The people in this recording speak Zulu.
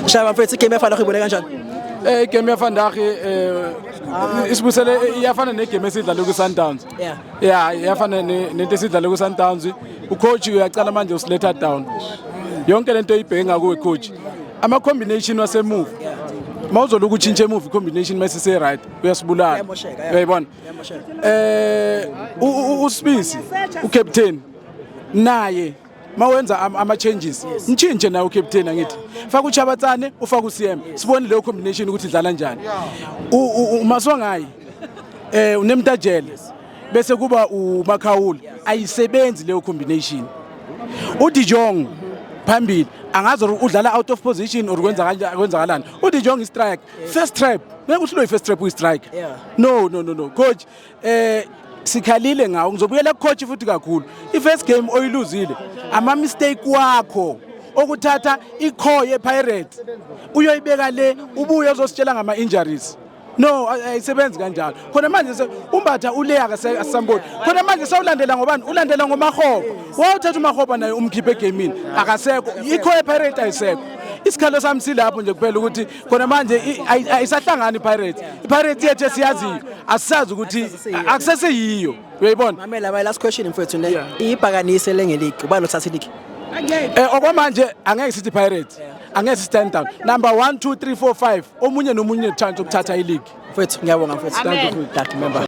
Shaya mfethu, igame yafana uyibone kanjani? Igame yavandag isibusele iyafana negame esidlale ku-Sundowns. Yeah, iyafana nento esidlale ku-Sundowns. Ucoach uyacala manje usiletha down. Yonke lento oyibheke ngakuwe, coach, ama-combination wasemuva, mawuzoloku utshintshe emuva i-combination mase se-right, uyasibulala. Iyamosheka, yeah. Uyayibona? Iyamosheka. uSibisi, ucaptain, naye mawenza ama-changes, mtshintshe naye ucaptain. Angithi faka uChabatsane, ufake uCM, sibone leyo combination ukuthi idlala njani. UMaswangayi unemtajele, bese kuba uMakhawula, ayisebenzi leyo combination. UDe Jong phambili, angazi or udlala out of position or kwenza kwenzakalani. UDe Jong i-strike, first trap, ngeke uhlulwe i-first trap uyi-strike. No, no, no, no, coach, sikhalile ngawo. Ngizobuyela ku-coach futhi kakhulu. I-first game oyiluzile, ama-mistake wakho okuthatha i-core ye-Pirates uyoyibeka le, ubuye uzositshela ngama-injuries. No, ayisebenzi kanjalo. Khona manje uMbatha ule akasamboni. Khona manje sewulandela ngobani? Ulandela ngoMahoba. Wawuthatha uMahoba naye umkhiphe egamini, akasekho. I-core ye-Pirates ayisekho. Isikhalo sami silapho nje kuphela, ukuthi khona manje ayisahlangani i-Pirates. I-Pirates yethu esiyaziyo asisazi ukuthi akuseseyiyo, uyayibona? Mamela, my last question, mfethu, ne. Ibhakanise lenge league. Ubani othatha league? Okwamanje angeke sithi Pirates, angeke sithi Sundowns. Number 1, 2, 3, 4, 5, omunye nomunye chance ukuthatha i-league. Mfethu, ngiyabonga, mfethu. Thank you. Thank you, member.